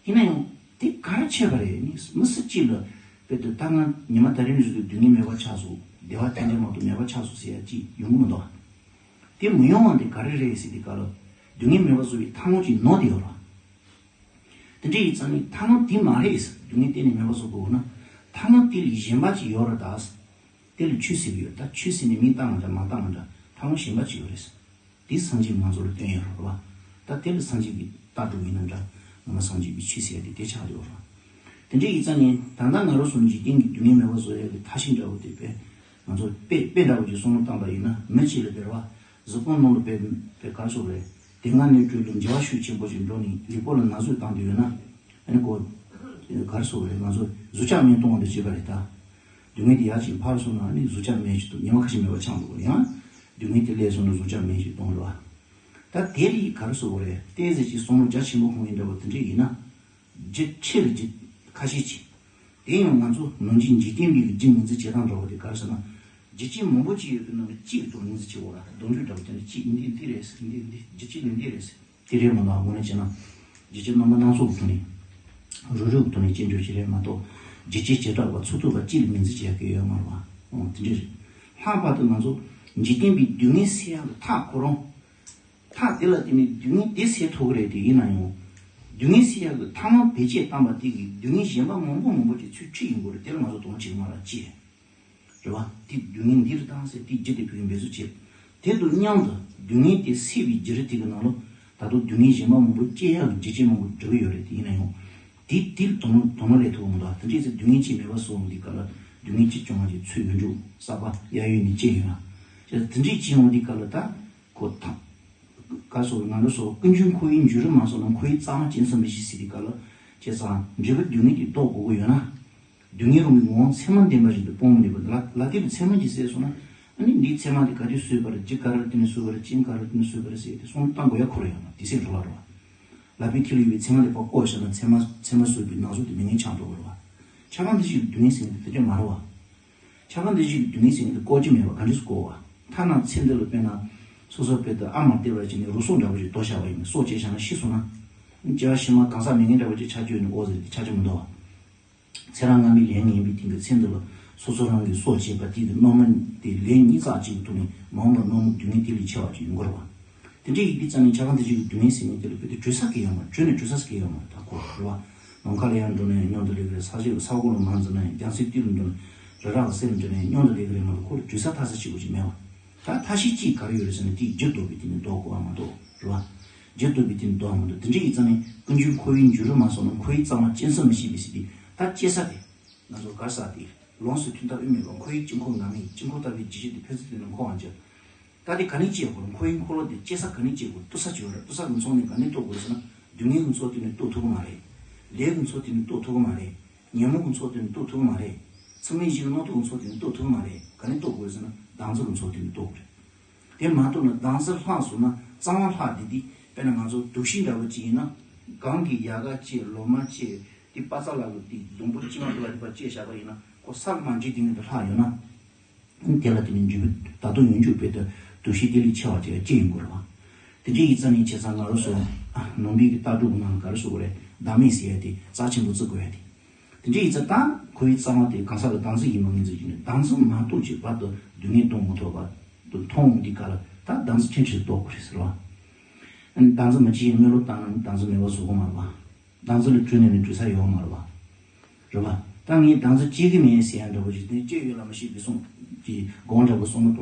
ཡིན་ན་ཡང་དེ་ག་རེ་བྱས་པ་རེད་ནི་མི་སུ་གཅིག་ལ་དཔེ་དུ་ད་ང་ཉི་མ་ད་རིང་བཞིན་དུ་སྡུག་བསྔལ་མེད་པ་ཆགས་སོང་བདེ་བ་ཐམས་ཅད་མ་གཏོགས་མེད་པ་ཆགས་སོང་ཟེར་ཡག་ཅིག་ཡོང་གི་མི་འདུག་དེ་མི་ཡོང་བ་འདི་ག་རེ་རེད་ཟེར་དུས་སྐབས་ལ་སྡུག་བསྔལ་མེད་པ་བཟོ་བའི་ཐབས་ལམ་ཅིག་ནོར་བསྡད་ཡོད་རེད། དེ་འདྲ་ཡིན་ཙང་ནི་ཐབས་ལམ་དེ་མ་རེད། སྡུག་བསྔལ་གཏན་ནས་མེད་པ་བཟོ་དགོས་ན་ཐབས་ལམ་དེ་ལས་གཞན་པ་ཅིག་ཡོད་རེད་ད། དེ་ལ་ཆོས་ཟེར་གྱི་ཡོད། ད་ཆོས་ཟེར་ནས་མིང་བཏགས་ན་འདྲ་མ་བཏགས་ན་འདྲ་ཐབས་ལམ་གཞན་པ་ཅིག་ཡོད་རེད། དེ་སངས་རྒྱས་ང་ཚོ་ལ་སྟོན་ཡོད་རེད་བ། ད་དེ་ལ་སངས་རྒྱས་ཀྱི་ལྟ་གྲུབ་ཡིན་ན་འདྲ། ངོ་མ་སངས་རྒྱས་ཀྱི་ཆོས་ཟེར་ཡ་དེ་དེ་ཆགས་ཡོད་རེད། དེ་འདྲ་ཡིན་ཙང་ནི་ད་ལྟ་ང་རང་ཚོ་འཇིག་རྟེན་གྱི་སྡུག་བསྔལ་མེད་པ་བཟོ་ཡ་གི་ཐབས་ཤེས་འདྲ་བོ་དེ་དཔེ་ང་ཚོ་དཔེ་དཔེ་འདྲ་བོ་ཅིག་བསམ་བློ་བཏང་པ་ཡིན་ན་མི་གཅིག་ལ་དཔེ་རེད་བ། གཟུགས་པོ་ནང་ལ་དཔེ་དཔེ་ག་རེ་ཟེར་དགོས་རེད། དེ་སྔ་ནས་སྤྲོད་ལུགས་འབྱེ་བ་ཤུགས་ཆེན་པོ་ཞིག་འགྲོ་ནས་ལུས་པོ་ལ་ན་ཟུག་བཏང་དུས་ཡོད་ན། ཨ་ནི་ཁོ། ག་རེ་ཟེར་དགོས་རེད། ང་ཚོ་གཟུགས་ཆག་མེད་གཏོང་བ་འདི་བྱེད་པ་རེད་ད། སྡུག་བསྔལ་དེ་ཡར་ཅིག་ཕར་སོང་ན་ཨ་ནི་གཟུགས་ཆག་མེད་ཅིག་ཏུ་ཉི་མ་ཁ་ཤས་མེད་པ་ཆགས་འགྲོ་གི་རེད། ཡང་སྡུག་བསྔལ་དེ་སླེབས་སོང་ན་གཟུགས་ཆག་མེད་ཅིག་གཏོང་རེད་བ། ད་དེ་ལ་ག་རེ་ཟེར་དགོས་རེད། ཏོག་ཙམ་ཅིག་བསམ་བློ་རྒྱ་ཆེན་པོ་འཁོར་མཁན་འདྲ་བོ་དེ་འདྲས་ཡིན་ན། རྒྱུ་ཆེ་བའི་རྒྱུ་ཁ་ཤས་ཅིག་དེ་ཡང་ང་ཚོ་ནང་བཞིན་འཇིག་རྟེན་པའི་རྒྱུ་ངོས་འཛིན་བྱེད་སྟངས་འདྲ་བོ་དེ་ག་རེ་ཟེར་ན། རྒྱུ་རྐྱེན་མང་པོ་ཅིག་ཡོད་པའི་ནང་ནས་གཅིག་གི་ཐོག་ངོས་འཛིན་བྱེད་དགོས་ར། གདོང་གྲོགས་འདྲ་བོ་དེ་འདྲ་གཅིག་འདི་འདི་རེད་ཟེར། འདི་འདི་རྒྱུ་རྐྱེན་འདི་འདི་རེད་ཟེར། དེ་རེད་མ་གཏོགས་དངོས་གནས་བྱས་ན། རྒྱུ་རྐྱེན་རྣམ་པ་སྣ་ཚོགས་ཀྱི་ཐོག་ནས། རུ་རུ་གི་ཐོག་ནས་སྐྱེལ་འགྲོ་གི་རེད་མ་གཏོགས། རྒྱུ་རྐྱེན་བྱེ་བྲག་པ་ཚུགས་ཐུབ་པ་གཅིག་ལ་ངོས་འཛིན་བྱེད་ཡག་གི་ཡོད་མ་རེད་བ། འོ་དེ་འདྲ་རེད། ལྷག་པར་དུ་ང་ཚོ་འཇིག་རྟེན་པའི་སྡུག་བསྔལ་སེལ་ཡག་གི་ཐབས་ཁོ་རང་། ཐབས་དེ་ལ་བརྟེན་ནས་སྡུག་བསྔལ་དེ་སེལ་ཐུབ་ཀྱི་རེད་དེ་ཡིན་ན་ཡང་། སྡུག་བསྔལ་སེལ་ཡག་གི་ཐབས་ལམ་བེད་སྤྱད་བཏང་པ་དེ་གིས་སྡུག་བསྔལ་གཞན་པ་མང་པོ་མང་པོ་ཅིག་ཚུར་ཁྲིད་ཡོང་གི་རེད། དེ་ལ་ང་ཚོ་དོ་སྣང་བྱེད་ཀྱི་མ་རེད་ཅེས། རེད་བ། དེ་སྡུག་བསྔལ་འདི་རུ་བཏང་ཟེར་དེ་རྒྱུ་དེ་བོད་ཀྱི་འབད་རྩོལ་བྱེད། དེ་དང་མཉམ་དུ་སྡུག་བསྔལ་དེ་སེལ་བའི་བརྒྱུད་རིམ་དེ་གི་ནང་ལ་ད་དུང་སྡུག་བསྔལ་གཞན་པ་མང་པོ་སྐྱེ་ཡག་གི་རྒྱུ་རྐྱེན་མང་པོ་འགྲོ་གི་ཡོད་རེད། དེ་ཡིན་ན་ཡང་། དེ་དེ་ལ་དོ་སྣང་དོ་སྣང་སླེབས་ཐུབ་མི་འདུག་དེ་འདྲས་ཚེ་སྡུག་བསྔལ་གཅིག་མེད་པ་སོང་འདི་ག་ལ་སྡུག་བསྔལ་གཅིག་བྱུང་བ་གཅིག་ཚུར་ཡོང་འཇུག་གསར་པ་གཡས་གཡོན་ནས་སྐྱེ་ཡོང་ན། དེ་འདྲས་བྱུང་འདི་ག་ལ་ད་ཁོ་ཐང་། ག་སོགས་ང་རང་ཚོ་ཀུན་འབྱུང་འཁོར་བའི་འགྱུར་རིམ་མ་སོང་ན་འཁོར་བའི་རྩ་བ་གཅན་གཟན་མི་ཤེས་ཟེར་དུས་སྐབས་ལ། བྱས་ཙང་འབྲས་བུ་སྡུག་བསྔལ་གྱིས་བཟློག་དགོས་ཀྱི་ཡོད་ན། སྡུག་བསྔལ་རང་གི་ངོ་བོ་མཚན་མ་བདེན་པ་བཞིན་དུ་སྤོང་མི་ནུས་པ་ལ་ལ་དེ་ལ་མཚན་མ་གྱིས་བསལ་སོང་ན། ཨ་ནི་འདིའི་མཚན་མ་དེ་ག་དུས་བཟོས་པ་རེད། རྒྱུ་ག་རེ་བརྟེན་ནས་བཟོས་པ་རེད། རྐྱེན་ག་རེ་བརྟེན་ནས་བཟོས་པ་རེད་ཟེར་ཏེ་བསམ་བློ་བཏང་དགོས་ཡ་ཁོ་རང་ཡོད་ན་དེ་སེམས་རོ་ལ་རོ། ལག་པའི་མཐིལ་ལ་ཡོད་པའི་མཚན་མ་དེ་ཕར་བཀོག་བཞག་ན་མཚན་མ་མཚན་མ་བཟོས་པའི་ནག་བཟོ་དེ་མི་ངན་ཆགས་འགྲོ་གི་རེད་བ། ཆགས་པ་འདི་བཞིན་སྡུག་བསྔལ་ཟེར་མཁན་དེ་དེ་འདྲ་མ་རེད་བ། ཆགས་པ་འདི་བཞིན་སྡུག་བསྔལ་ཟེར་མཁན་དེ་བཀོག་རྒྱུ་མེད་པ་ག་འདྲས་སེ་བཀོག་བ། ཐ་ན་ཚེ་འདི་ལ་དཔེར་ན། སོ་སོ་དཔེ་དེ་ཨ་མ་སྟེར་བ་བྱས་ནས་རུ་སྲོག་འདྲ་བོ་ཞིག་དོར་བཞག་པ་ཡིན་ན་སྲོག་བཅད་བཞག་ན་ཤི་སོང་ན། སྐྱེ་བ་ཕྱི་མ་གང་ཟག་མི་ངན་འདྲ་བོ་ཅིག་ཆགས་རྒྱུ་ཡོད་ན་ཨོ་ཟེར་དེ་ཆགས་རྒྱུ་མི་འདུག་བ། ཚེ་རབས་སྔ་མའི་ལས་ངན་པའི་རྐྱེན་གྱིས་ཚེ་འདི་ལ་སོ་སོ་རང་གིས་སྲོག་བཅད་པ་དེ་གི་རྣམ་སྨིན་དེ་ལན་གཉིས་བསགས་གཅིག་གི་ཐོག་ནས་མ་འོངས་པར་རྣམ་སྨིན་སྡུག་བསྔལ་དེ་ལས་ཆེ་བ་ཅིག་ཡོང་གི་རེད་བ། དེ་འདྲ་ཡིན་དུས་ཙམ་ནས་ཆགས་པ་འདི་བཞིན་གྱི་སྡུག་བསྔལ་ཟེར་མཁན་དེ་ལ་དཔེ་དེ་བྲོས་ས་གང་ཡང་མ་རེད། བྲོས་ནས་བྲོས་ས་གང་ཡང་མ་རེད། ད་ཁོ་རེད་བ། ནམ་མཁའ་ལ་ཡར་འགྲོ་ན་ཡང་མཉམ་དུ་སླེབས་ཀྱི་རེད། ས་གཞི་ས་འོག་ལ་མར་འཛུལ་ན་ཡང་རྒྱ་མཚོའི་གཏིང་ལ་འགྲོ་ན་ཡང་རི་རབ་ལ་གསེབ་ལ་འགྲོ་ན་ཡང་མཉམ་དུ་སླེབས་ཀྱི་རེད་མ་གཏོགས་ཁོ་ལ་བྲོས་ས་ཐར་ས་ཅིག་པོ་ཅིག་མེད་བ། ད་ཐབས་ཤེས་གཅིག་ག་རེ་ཡོད་རེད་ཟེར་ན་དེ་རྒྱུ་ལྡོག་པའི་སྟེང་ནས་ལྡོག་དགོས་པ་མ་གཏོགས་རེད་བ། རྒྱུ་ལྡོག་པའི་སྟེང་ནས་ལྡོག་མ་གཏོགས་དེ་འདྲ་ཡིན་ཙང་ནས་ཀུན་འབྱུང་འཁོར་བའི་འགྱུར་རིམ་མ་སོང་ན་འཁོར་བའི་རྩ་བ་གཅན་གཟན་མི་ཤེས་པའི་སྲིད་དེ་ད་སྐྱེ་ས་དེ། ང་ཚོ་གར་ས་དེ་ལོངས་སུ་ཐོན་ཐབས་ཨེ་མེད་པ་འཁོར་བའི་དཀྱིལ་འཁོར་ངང་ངེ་དཀྱིལ་འཁོར་ལྟ་བུའི་རྒྱུ་ཆ་དེ་ཕན་ཚུན་དེ་ནས་འཁོར་བ་འཇལ། ད་དེ་ག་ནས་སྐྱེ་དགོས་རེད། འཁོར་བའི་འཁོར་ལོ་དེ་སྐྱེ་ས་ག་ནས་སྐྱེ་དགོས་རེད། ལྟོ་ས་ཅི་ཡོད་རེད། ལྟོ་ས་གི་མཚོ་ནས་ག་ནས་ལྟོ་དགོས་རེད་ཟེར་ན་སྡུག་བསྔལ་གྱི་མཚོ་དེ་ནས་ལྟོ་ཐུབ་ཀྱི་མ་རེད། ལས་ཀྱི་མཚོ་དེ་ནས་ལྟོ་ཐུབ་ཀྱི་མ་རེད། ཉོན་མོངས་ཀྱི་མཚོ་དེ་ནས་ལྟོ་ཐུབ་ཀྱི་མ་རེད། མཚན་མའི་གཞི་གི་རྣམ་རྟོག་གི་མཚོ་དེ་ནས་ལྟོ་ཐུབ་ཀྱི་མ་རེད། ག་ནས་ལྟོ་དགོས་རེད་ཟེར་ན་བདག་འཛིན་གྱི་མཚོ་དེ་ནས་ལྟོ་དགོས་རེད། དེ་མ་གཏོགས་ན་བདག་འཛིན་ལྷག་སོང་ན་རྩ་བ་ལྷག་དེ་དེ་དཔེར་ན་ང་ཚོ་དུག་ཤིང་འདྲ་བོ་ཅིག་ཡིན་ན་གང་གི་ཡལ་ག་བཅད་ལོ་མ་བཅད་དེ་པ་ཙ་ལ་གི་དེ་སྡོང་པོ་དཀྱིལ་མ་དེ་ལ་དེ་པ་བཅད་བཞག་པ་ཡིན་ན་ཁོ་ས་གི་མ་འཇིག་དེ་ངན་དུ་ལྷག་ཡོད་ན། དེ་ལ་དེ་ནི་འཇུག་པའི་ད་དུང་ཡོན་འཇུག་པའི་དུ་དུག་ཤིང་དེ་ལས་ཆེ་བ་ཅིག་སྐྱེ་ཡོང་གི་རེད་བ། དེ་འདྲའི་ཡིག་ཚང་ནས་བྱས་ཙང་ང་རང་ཚོ་ནང་པའི་གི་ལྟ་གྲུབ་ནང་ག་རེ་ཟེར་དགོས་རེད། བདག་མེད་ཟེར་ཡ་དེ་རྩ་ཆེན་པོ་བརྩི་དགོས་ཡ་དེ། དེ་འདྲའི་ཡིག་ཚང་ད་ཁོའི་རྩ་བ་དེ་གང་ཟག་གི་བདག་འཛིན་ཡིན་པ་ངོས་འཛིན་བྱས་ནས་བདག་འཛིན་མ་གཏོགས་ཀྱི་བར་དུ་སྡུག་བསྔལ་གཏོང་མི་ཐུབ་པ་དུ་མཐོང་འོང་དུས་སྐབས་ལ་ད་བདག་འཛིན་ཆེན་ཆེར་རྟོགས་དགོས་རེད་ཟེར་བ། བདག་འཛིན་མ་བྱས་ཡིན་དངོས་སློབ་བཏང་ན་བདག་འཛིན་མེད་པ་བཟོ་གི་མ་རེད་བ། བདག་འཛིན་ལས་གྲོལ་ནས་ནི་གྲོལ་ས་ཡོད་མ་རེད་བ། རེད་བ། ད་ངས་བདག་འཛིན་བྱེད་ཀྱི་མེད་ཟེར་ཡ་འདྲ་བོ་ཞིག་དེ་བཅས་ཡོད་ལ་མ་ཤེས་པའི་གསུང་གི་སྒོ་འདྲ་བོ་གསུང་མ་གཏོང་ན།